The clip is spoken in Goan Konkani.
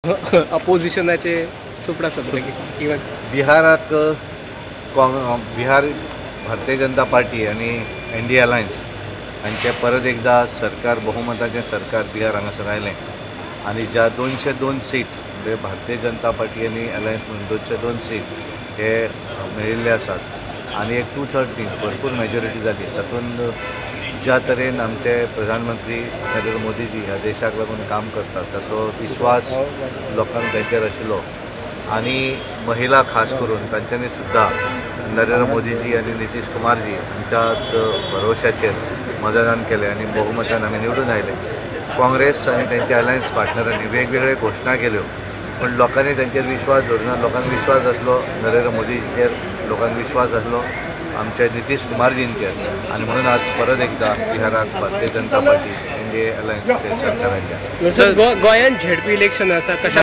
अपोजिशनाचे सुपडा सगळे इवन बिहाराक बिहार भारतीय जनता पार्टी आनी एन डी अलायन्स हांचें परत एकदा सरकार, बहुमताचें सरकार बिहार हांगासर आयलें आनी ज्या 202 सीट म्हणजे भारतीय जनता पार्टी आनी अलायन्स म्हणून 202 सीट हे मेळिल्ले आसात आनी एक 2/3 ती भरपूर मेजॉरिटी जाली. तातूंत ज्या तरेन आमचे प्रधानमंत्री नरेंद्र मोदीजी ह्या देशाक लागून काम करतात ताचो विश्वास लोकांक तांचेर आशिल्लो आनी महिला खास करून तांच्यांनी सुद्दां नरेंद्र मोदीजी आनी नितीश कुमारजी हांच्याच भरवशाचेर मतदान केलें आनी बहुमतान आमी निवडून आयले. काँग्रेस आनी तांच्या अलायन्स पार्टनरांनी वेगवेगळे घोशणा केल्यो पण लोकांनी तांचेर विश्वास दवरुना. लोकांक विश्वास आसलो नरेंद्र मोदीचेर, लोकांक विश्वास आसलो आमच्या नितीश कुमारजींचेर आनी म्हणून आज परत एकदा बिहाराक Bharatiya Janata party N D A अलायन्सचे सरकार आयिल्लें आसा. सर, गोंयांत झेडपी इलेक्शन आसा, कशा